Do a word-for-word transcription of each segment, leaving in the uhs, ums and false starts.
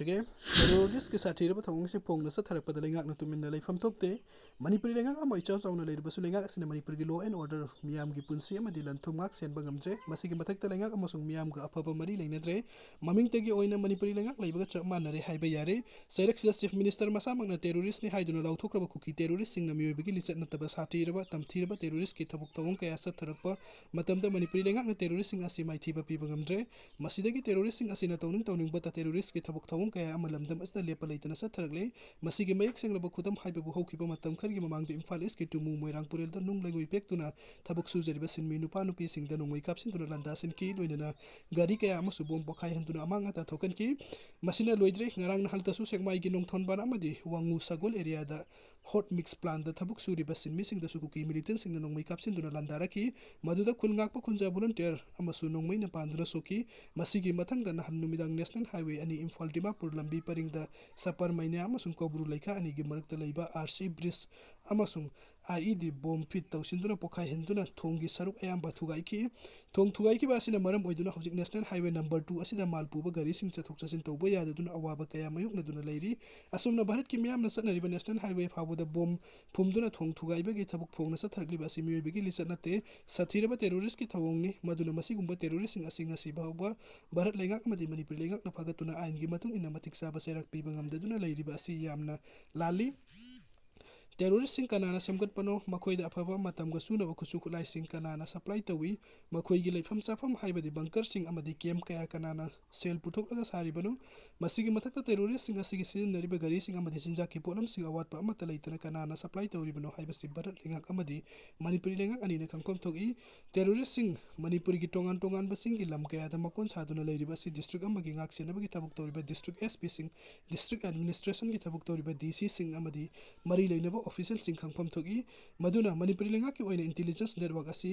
ꯇꯦꯔꯣꯔꯤꯁꯀꯤ ꯁꯥꯊꯤꯔꯕ ꯊꯧꯑꯣꯡꯁꯤꯡ ꯐꯣꯡꯅ ꯆꯠꯊꯔꯛꯄꯗ ꯂꯩꯉꯥꯛꯅ ꯇꯨꯃꯤꯟꯅ ꯂꯩꯐꯝ ꯊꯣꯛꯇꯦ꯫ ꯃꯅꯤꯄꯨꯔꯤ ꯂꯩꯉꯥꯛ ꯑꯃ ꯏꯆꯥꯎ ꯆꯥꯎꯅ ꯂꯩꯔꯕꯁꯨ ꯂꯩꯉꯥꯛ ꯑꯁꯤꯅ ꯃꯅꯤꯄꯨꯔꯒꯤ law and order, ꯃꯤꯌꯥꯝꯒꯤ ꯄꯨꯟꯁꯤ ꯑꯃꯗꯤ ꯂꯟ ꯊꯨꯝ ꯉꯥꯛ ꯁꯦꯟꯕ ꯉꯝꯗ꯭ꯔꯦ꯫ ꯃꯁꯤꯒꯤ ꯃꯊꯛꯇ ꯂꯩꯉꯥꯛ ꯑꯃꯁꯨꯡ ꯃꯤꯌꯥꯝꯒ ꯑꯐꯕ ꯃꯔꯤ ꯂꯩꯅꯗ꯭ꯔꯦ꯫ ꯃꯃꯤꯡꯇꯒꯤ ꯑꯣꯏꯅ ꯃꯅꯤꯄꯨꯔꯤ ꯂꯩꯉꯥꯛ ꯂꯩꯕꯒ ꯆꯞ ꯃꯥꯟꯅꯔꯦ ꯍꯥꯏꯕ ꯌꯥꯔꯦ꯫ ꯆꯩꯔꯛꯁꯤꯗ Chief Minister ꯃꯁꯥꯃꯛꯅ ꯇꯦꯔꯣꯔꯤꯁꯅꯤ ꯍꯥꯏꯗꯨꯅ ꯂꯥꯎꯊꯣꯛꯈ꯭ꯔꯕ ꯀꯨꯀꯤ ꯇꯦꯔꯣꯔꯤꯁꯁꯤꯡꯅ ꯃꯤꯑꯣꯏꯕꯒꯤ ꯂꯤꯆꯠ ꯅꯠꯇꯕ ꯁꯥꯊꯤꯔꯕ ꯇꯝꯊꯤꯔꯕ ꯇꯦꯔꯣꯔꯤꯁꯀꯤ ꯊꯕꯛ ꯊꯧꯑꯣꯡ ꯀꯌꯥ ꯆꯠꯊꯔꯛꯄ ꯃꯇꯝꯗ ꯃꯅꯤꯄꯨꯔꯤ ꯂꯩꯉꯥꯛꯅ ꯇꯦꯔꯣꯔꯤꯁꯁꯤꯡ ꯑꯁꯤ ꯃꯥꯏꯊꯤꯕ ꯄꯤꯕ ꯉꯝꯗ꯭ꯔꯦ꯫ ꯃꯁꯤꯗꯒꯤ ꯇꯦꯔꯣꯔꯤꯁꯁꯤꯡ ꯑꯁꯤꯅ ꯇꯧꯅꯤꯡ ꯇꯧꯅꯤꯡꯕꯇ ꯇꯦꯔꯣꯔꯤꯁꯀꯤ ꯊꯕꯛ ꯊꯧꯑꯣꯡ ꯀꯌꯥ ꯑꯃ ꯂꯝꯗꯝ ꯑꯁꯤꯗ ꯂꯦꯞꯄ ꯂꯩꯇꯅ ꯆꯠꯊꯔꯛꯂꯦ꯫ ꯃꯁꯤꯒꯤ ꯃꯌꯦꯛ ꯁꯦꯡꯂꯕ ꯈꯨꯗꯝ ꯍꯥꯏꯕꯕꯨ ꯍꯧꯈꯤꯕ ꯃꯇꯝ ꯈꯔꯒꯤ ꯃꯃꯥꯡꯗ ꯏꯝꯐꯥꯜ ꯏꯁꯀꯤ ꯇꯨꯃꯨ ꯃꯣꯏꯔꯥꯡ ꯄꯨꯔꯦꯜꯗ ꯅꯨꯡ ꯂꯩꯉꯣꯏ ꯄꯦꯛꯇꯨꯅ ꯊꯕꯛ ꯁꯨꯖꯔꯤꯕ ꯁꯤꯟꯃꯤ ꯅꯨꯄꯥ ꯅꯨꯄꯤꯁꯤꯡꯗ ꯅꯣꯡꯃꯩ ꯀꯥꯞꯁꯤꯟꯗꯨꯅ ꯂꯥꯟꯗꯥꯁꯤꯟꯈꯤ꯫ ꯂꯣꯏꯅꯅ ꯒꯥꯔꯤ ꯀꯌꯥ ꯑꯃꯁꯨ ꯕꯣꯝ ꯄꯣꯈꯥꯏꯍꯟꯗꯨꯅ ꯑꯃꯥꯡ ꯑꯇꯥ ꯊꯣꯛꯍꯟꯈꯤ꯫ ꯃꯁꯤꯅ ꯂꯣꯏꯗ꯭ꯔꯤ꯫ ꯉꯔꯥꯡ ꯅꯍꯥꯜꯇꯁꯨ ꯁꯦꯛꯃꯥꯏꯒꯤ ꯅꯣꯡꯊꯣꯟꯕꯥꯟ ꯑꯃꯗꯤ ꯋꯥꯉꯨ ꯁꯒꯣꯜ ꯑꯦꯔꯤꯌꯥꯗ ꯍꯣꯠ ꯃꯤꯛꯁ ꯄ꯭ꯂꯥꯟꯗ ꯊꯕꯛ ꯁꯨꯔꯤꯕ ꯁꯤꯟꯃꯤꯁꯤꯡꯗꯁꯨ ꯀꯨꯀꯤ ꯃꯤꯂꯤꯇꯦꯟꯁꯤꯡꯅ ꯅꯣꯡꯃꯩ ꯀꯥꯞꯁꯤꯟꯗꯨꯅ ꯂꯥꯟꯗꯥꯔꯛꯈꯤ꯫ ꯃꯗꯨꯗ ꯈꯨꯜ ꯉꯥꯛꯄ ꯈꯨꯟꯖꯥ ꯚꯣꯂꯨꯟꯇꯤꯌꯔ ꯑꯃꯁꯨ ꯅꯣꯡꯃꯩꯅ ꯄꯥꯟꯗꯨꯅ ꯁꯣꯛꯈꯤ꯫ ꯃꯁꯤꯒꯤ ꯃꯊꯪꯗ ꯅꯍꯥꯟ ꯅꯨꯃꯤꯗꯥꯡ ꯅꯦꯁꯅꯦꯜ ꯍꯥꯏꯋꯦ ꯑꯅꯤ ꯏꯝꯐꯥꯜ ꯗꯤꯃꯥꯄꯨꯔ ꯂꯝꯕꯤ ꯄꯔꯤꯡꯗ ꯁꯄꯔ ꯃꯩꯅ꯭ꯌꯥ ꯑꯃꯁꯨꯡ ꯀꯧꯕ꯭ꯔꯨ ꯂꯩꯈꯥ ꯑꯅꯤꯒꯤ ꯃꯔꯛꯇ ꯂꯩꯕ ꯑꯥꯔ ꯁꯤ ꯕ꯭ꯔꯤꯖ ꯑꯃꯁꯨꯡ ꯑꯥꯏ ꯏ ꯗꯤ ꯕꯣꯝ ꯐꯤꯠ ꯇꯧꯁꯤꯟꯗꯨꯅ ꯄꯣꯈꯥꯏꯍꯟꯗꯨꯅ ꯊꯣꯡꯒꯤ ꯁꯔꯨꯛ ꯑꯌꯥꯝꯕ ꯊꯨꯒꯥꯏꯈꯤ꯫ ꯊꯣꯡ ꯊꯨꯒꯥꯏꯈꯤꯕ ꯑꯁꯤꯅ ꯃꯔꯝ ꯑꯣꯏꯗꯨꯅ ꯍꯧꯖꯤꯛ ꯅꯦꯁꯅꯦꯜ ꯍꯥꯏꯋꯦ ꯅꯝꯕꯔ ꯇꯨ ꯑꯁꯤꯗ ꯃꯥꯜ ꯄꯨꯕ ꯒꯥꯔꯤꯁꯤꯡ ꯆꯠꯊꯣꯛ ꯆꯠꯁꯤꯟ ꯇꯧꯕ ꯌꯥꯗꯗꯨꯅ ꯑꯋꯥꯕ ꯀꯌꯥ ꯃꯥꯌꯣꯛꯅꯗꯨꯅ ꯂꯩꯔꯤ꯫ ꯑꯁꯨꯝꯅ ꯚꯥꯔꯠꯀꯤ ꯃꯤꯌꯥꯝꯅ ꯆꯠꯅꯔꯤꯕ ꯅꯦꯁꯅꯦꯜ ꯍꯥꯏꯋꯦ ꯐꯥꯎꯕꯗ ꯕꯣꯝ ꯐꯨꯝꯗꯨꯅ ꯊꯣꯡ ꯊꯨꯒꯥꯏꯕꯒꯤ ꯊꯕꯛ ꯐꯣꯡꯅ ꯆꯠꯊꯔꯛꯂꯤꯕ ꯑꯁꯤ ꯃꯤꯑꯣꯏꯕꯒꯤ ꯂꯤꯆꯠ ꯅꯠꯇꯦ, ꯁꯥꯊꯤꯔꯕ ꯇꯦꯔꯣꯔꯤꯁꯀꯤ ꯊꯧꯑꯣꯡꯅꯤ꯫ ꯃꯗꯨꯅ ꯃꯁꯤꯒꯨꯝꯕ ꯇꯦꯔꯣꯔꯤꯁꯁꯤꯡ ꯑꯁꯤ ꯉꯁꯤ ꯐꯥꯎꯕ ꯚꯥꯔꯠ ꯂꯩꯉꯥꯛ ꯑꯃꯗꯤ ꯃꯅꯤꯄꯨꯔ ꯂꯩꯉꯥꯛꯅ ꯐꯥꯒꯠꯇꯨꯅ ꯑꯥꯏꯟꯒꯤ ꯃꯇꯨꯡ ꯏꯟꯅ ꯃꯇꯤꯛ ꯆꯥꯕ ꯆꯩꯔꯥꯛ ꯄꯤꯕ ꯉꯝꯗꯗꯨꯅ ꯂꯩꯔꯤꯕ ꯑꯁꯤ ꯌꯥꯝꯅ ꯂꯥꯜꯂꯤ꯫ ꯇꯦꯔꯣꯔꯤꯁꯁꯤꯡ ꯀꯅꯥꯅ ꯁꯦꯝꯒꯠꯄꯅꯣ? ꯃꯈꯣꯏꯗ ꯑꯐꯕ ꯃꯇꯝꯒ ꯆꯨꯅꯕ ꯈꯨꯠꯁꯨ ꯈꯨꯠꯂꯥꯏꯁꯤꯡ ꯀꯅꯥꯅ ꯁꯄ꯭ꯂꯥꯏ ꯇꯧꯏ? ꯃꯈꯣꯏꯒꯤ ꯂꯩꯐꯝ ꯆꯥꯐꯝ ꯍꯥꯏꯕꯗꯤ ꯕꯪꯀꯔꯁꯤꯡ ꯑꯃꯗꯤ ꯀꯦꯝꯞ ꯀꯌꯥ ꯀꯅꯥꯅ ꯁꯦꯜ ꯄꯨꯊꯣꯛꯂꯒ ꯁꯥꯔꯤꯕꯅꯣ? ꯃꯁꯤꯒꯤ ꯃꯊꯛꯇ ꯇꯦꯔꯣꯔꯤꯁꯁꯤꯡ ꯑꯁꯤꯒꯤ ꯁꯤꯖꯤꯟꯅꯔꯤꯕ ꯒꯥꯔꯤꯁꯤꯡ ꯑꯃꯗꯤ ꯆꯤꯟꯖꯥꯛꯀꯤ ꯄꯣꯠꯂꯝꯁꯤꯡ ꯑꯋꯥꯠꯄ ꯑꯃꯠꯇ ꯂꯩꯇꯅ ꯀꯅꯥꯅ ꯁꯄ꯭ꯂꯥꯏ ꯇꯧꯔꯤꯕꯅꯣ ꯍꯥꯏꯕꯁꯤ ꯚꯥꯔꯠ ꯂꯩꯉꯥꯛ ꯑꯃꯗꯤ ꯃꯅꯤꯄꯨꯔꯤ ꯂꯩꯉꯥꯛ ꯑꯅꯤꯅ ꯈꯪꯐꯝ ꯊꯣꯛꯏ꯫ ꯇꯦꯔꯣꯔꯤꯁꯁꯤꯡ ꯃꯅꯤꯄꯨꯔꯒꯤ ꯇꯣꯉꯥꯟ ꯇꯣꯉꯥꯟꯕ ꯆꯤꯡꯒꯤ ꯂꯝ ꯀꯌꯥꯗ ꯃꯀꯣꯟ ꯁꯥꯗꯨꯅ ꯂꯩꯔꯤꯕ ꯑꯁꯤ ꯗꯤꯁꯇ꯭ꯔꯤꯛ ꯑꯃꯒꯤ ꯉꯥꯛ ꯁꯦꯟꯅꯕꯒꯤ ꯊꯕꯛ ꯇꯧꯔꯤꯕ ꯗꯤꯁꯇ꯭ꯔꯤꯛ ꯑꯦꯁ ꯄꯤꯁꯤꯡ, ꯗꯤꯁꯇ꯭ꯔꯤꯛ ꯑꯦꯗꯃꯤꯅꯤꯁꯇ꯭ꯔꯦꯁꯟꯒꯤ ꯊꯕꯛ ꯇꯧꯔꯤꯕ ꯗꯤ ꯁꯤꯁꯤꯡ ꯑꯃꯗꯤ ꯃꯔꯤ ꯂꯩꯅꯕ ꯑꯣꯐꯤꯁꯤꯌꯦꯜꯁꯤꯡ ꯈꯪꯐꯝ ꯊꯣꯛꯏ꯫ ꯃꯗꯨꯅ ꯃꯅꯤꯄꯨꯔꯤ ꯂꯩꯉꯥꯛꯀꯤ ꯑꯣꯏꯅ ꯏꯟꯇꯦꯂꯤꯖꯦꯟꯁ ꯅꯦꯠꯋꯥꯔꯛ ꯑꯁꯤ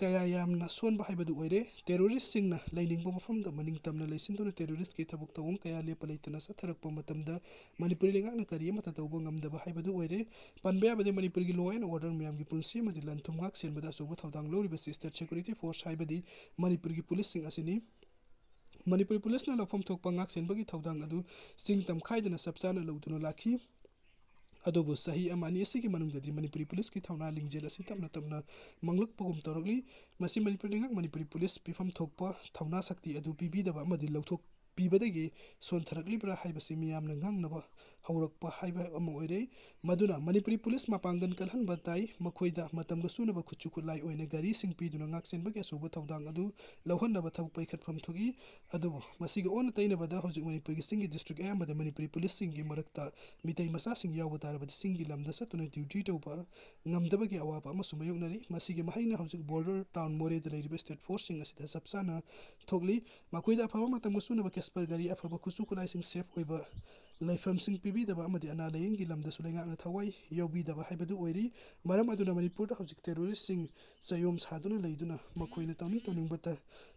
ꯀꯌꯥ ꯌꯥꯝꯅ ꯁꯣꯟꯕ ꯍꯥꯏꯕꯗꯨ ꯑꯣꯏꯔꯦ꯫ ꯇꯦꯔꯣꯔꯤꯁꯁꯤꯡꯅ ꯂꯩꯅꯤꯡꯕ ꯃꯐꯝꯗ ꯃꯅꯤꯡ ꯇꯝꯅ ꯂꯩꯁꯤꯟꯗꯨꯅ ꯇꯦꯔꯣꯔꯤꯁꯀꯤ ꯊꯕꯛ ꯊꯧꯑꯣꯡ ꯀꯌꯥ ꯂꯦꯞꯄ ꯂꯩꯇꯅ ꯆꯠꯊꯔꯛꯄ ꯃꯇꯝꯗ ꯃꯅꯤꯄꯨꯔꯤ ꯂꯩꯉꯥꯛꯅ ꯀꯔꯤ ꯑꯃꯠꯇ ꯇꯧꯕ ꯉꯝꯗꯕ ꯍꯥꯏꯕꯗꯨ ꯑꯣꯏꯔꯦ꯫ ꯄꯟꯕ ꯌꯥꯕꯗꯤ ꯃꯅꯤꯄꯨꯔꯒꯤ law and order, ꯃꯤꯌꯥꯝꯒꯤ ꯄꯨꯟꯁꯤ ꯑꯃꯗꯤ ꯂꯟ ꯊꯨꯝ ꯉꯥꯛ ꯁꯦꯟꯕꯗ ꯑꯆꯧꯕ ꯊꯧꯗꯥꯡ ꯂꯧꯔꯤꯕꯁꯤ state security force ꯍꯥꯏꯕꯗꯤ ꯃꯅꯤꯄꯨꯔꯒꯤ ꯄꯨꯂꯤꯁꯁꯤꯡ ꯑꯁꯤꯅꯤ꯫ ꯃꯅꯤꯄꯨꯔꯤ ꯄꯨꯂꯤꯁꯅ ꯂꯧꯐꯝ ꯊꯣꯛꯄ ꯉꯥꯛ ꯁꯦꯟꯕꯒꯤ ꯊꯧꯗꯥꯡ ꯑꯗꯨ ꯆꯤꯡ ꯇꯝꯈꯥꯏꯗꯅ ꯆꯞ ꯆꯥꯅ ꯂꯧꯗꯨꯅ ꯂꯥꯛꯈꯤ꯫ ꯑꯗꯨꯕꯨ ꯆꯍꯤ ꯑꯃ ꯑꯅꯤ ꯑꯁꯤꯒꯤ ꯃꯅꯨꯡꯗꯗꯤ ꯃꯅꯤꯄꯨꯔꯤ ꯄꯨꯂꯤꯁꯀꯤ ꯊꯧꯅꯥ ꯂꯤꯡꯖꯦꯜ ꯑꯁꯤ ꯇꯞꯅ ꯇꯞꯅ ꯃꯥꯡꯂꯛꯄꯒꯨꯝ ꯇꯧꯔꯛꯂꯤ꯫ ꯃꯁꯤ ꯃꯅꯤꯄꯨꯔ ꯂꯩꯉꯥꯛ ꯃꯅꯤꯄꯨꯔꯤ ꯄꯨꯂꯤꯁ ꯄꯤꯐꯝ ꯊꯣꯛꯄ ꯊꯧꯅꯥ ꯁꯛꯇꯤ ꯑꯗꯨ ꯄꯤꯕꯤꯗꯕ ꯑꯃꯗꯤ ꯂꯧꯊꯣꯛꯄꯤꯕꯗꯒꯤ ꯁꯣꯟꯊꯔꯛꯂꯤꯕ꯭ꯔꯥ ꯍꯥꯏꯕꯁꯤ ꯃꯤꯌꯥꯝꯅ ꯉꯥꯡꯅꯕ ꯍꯧꯔꯛꯄ ꯍꯥꯏꯕ ꯑꯃ ꯑꯣꯏꯔꯦ꯫ ꯃꯗꯨꯅ ꯃꯅꯤꯄꯨꯔꯤ ꯄꯨꯂꯤꯁ ꯃꯄꯥꯡꯒꯜ ꯀꯜꯍꯟꯕ ꯇꯥꯏ꯫ ꯃꯈꯣꯏꯗ ꯃꯇꯝꯒ ꯆꯨꯅꯕ ꯈꯨꯠꯁꯨ ꯈꯨꯠꯂꯥꯏ ꯑꯣꯏꯅ ꯒꯥꯔꯤꯁꯤꯡ ꯄꯤꯗꯨꯅ ꯉꯥꯛꯁꯦꯟꯕꯒꯤ ꯑꯆꯧꯕ ꯊꯧꯗꯥꯡ ꯑꯗꯨ ꯂꯧꯍꯟꯅꯕ ꯊꯕꯛ ꯄꯥꯏꯈꯠꯐꯝ ꯊꯣꯛꯏ꯫ ꯑꯗꯨꯕꯨ ꯃꯁꯤꯒ ꯑꯣꯟꯅ ꯇꯩꯅꯕꯗ ꯍꯧꯖꯤꯛ ꯃꯅꯤꯄꯨꯔꯒꯤ ꯆꯤꯡꯒꯤ ꯗꯤꯁꯇ꯭ꯔꯤꯛ ꯑꯌꯥꯝꯕꯗ ꯃꯅꯤꯄꯨꯔꯤ ꯄꯨꯂꯤꯁꯁꯤꯡꯒꯤ ꯃꯔꯛꯇ ꯃꯤꯇꯩ ꯃꯆꯥꯁꯤꯡ ꯌꯥꯎꯕ ꯇꯥꯔꯕꯗꯤ ꯆꯤꯡꯒꯤ ꯂꯝꯗ ꯆꯠꯇꯨꯅ ꯗ꯭ꯌꯨꯇꯤ ꯇꯧꯕ ꯉꯝꯗꯕꯒꯤ ꯑꯋꯥꯕ ꯑꯃꯁꯨ ꯃꯥꯌꯣꯛꯅꯔꯤ꯫ ꯃꯁꯤꯒꯤ ꯃꯍꯩꯅ ꯍꯧꯖꯤꯛ ꯕꯣꯔꯗꯔ ꯇꯥꯎꯟ ꯃꯣꯔꯦꯗ ꯂꯩꯔꯤꯕ ꯁ꯭ꯇꯦꯠ ꯐꯣꯔꯁꯁꯤꯡ ꯑꯁꯤꯗ ꯆꯞ ꯆꯥꯅ ꯊꯣꯛꯂꯤ꯫ ꯃꯈꯣꯏꯗ ꯑꯐꯕ ꯃꯇꯝꯒ ꯆꯨꯅꯕ ꯀꯦꯁꯄꯔ ꯒꯥꯔꯤ, ꯑꯐꯕ ꯈꯨꯠꯁꯨ ꯈꯨꯠꯂꯥꯏꯁꯤꯡ, ꯁꯦꯐ ꯑꯣꯏꯕ ꯂꯩꯐꯝꯁꯤꯡ ꯄꯤꯕꯤꯗꯕ ꯑꯃꯗꯤ ꯑꯅꯥ ꯂꯥꯏꯌꯦꯡꯒꯤ ꯂꯝꯗꯁꯨ ꯂꯩꯉꯥꯛꯅ ꯊꯋꯥꯏ ꯌꯥꯎꯕꯤꯗꯕ ꯍꯥꯏꯕꯗꯨ ꯑꯣꯏꯔꯤ꯫ ꯃꯔꯝ ꯑꯗꯨꯅ ꯃꯅꯤꯄꯨꯔꯗ ꯍꯧꯖꯤꯛ ꯇꯦꯔꯣꯔꯤꯁ꯭ꯠꯁꯤꯡ ꯆꯌꯣꯝ ꯁꯥꯗꯨꯅ ꯂꯩꯗꯨꯅ ꯃꯈꯣꯏꯅ ꯇꯧꯅꯤꯡ ꯇꯧꯅꯤꯡꯕꯇ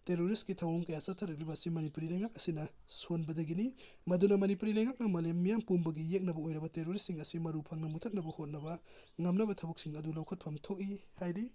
ꯇꯦꯔꯣꯔꯤꯁ꯭ꯠꯀꯤ ꯊꯧꯑꯣꯡ ꯀꯌꯥ ꯆꯠꯊꯔꯛꯂꯤꯕ ꯑꯁꯤ ꯃꯅꯤꯄꯨꯔꯤ ꯂꯩꯉꯥꯛ ꯑꯁꯤꯅ ꯁꯣꯟꯕꯗꯒꯤꯅꯤ꯫ ꯃꯗꯨꯅ ꯃꯅꯤꯄꯨꯔꯤ ꯂꯩꯉꯥꯛꯅ ꯃꯥꯂꯦꯝ ꯃꯤꯌꯥꯝ ꯄꯨꯝꯕꯒꯤ ꯌꯦꯛꯅꯕ ꯑꯣꯏꯔꯕ ꯇꯦꯔꯣꯔꯤꯁ꯭ꯠꯁꯤꯡ ꯑꯁꯤ ꯃꯔꯨ ꯐꯪꯅ ꯃꯨꯊꯠꯅꯕ ꯍꯣꯠꯅꯕ ꯉꯝꯅꯕ ꯊꯕꯛꯁꯤꯡ ꯑꯗꯨ ꯂꯧꯈꯠꯐꯝ ꯊꯣꯛꯏ ꯍꯥꯏꯔꯤ꯫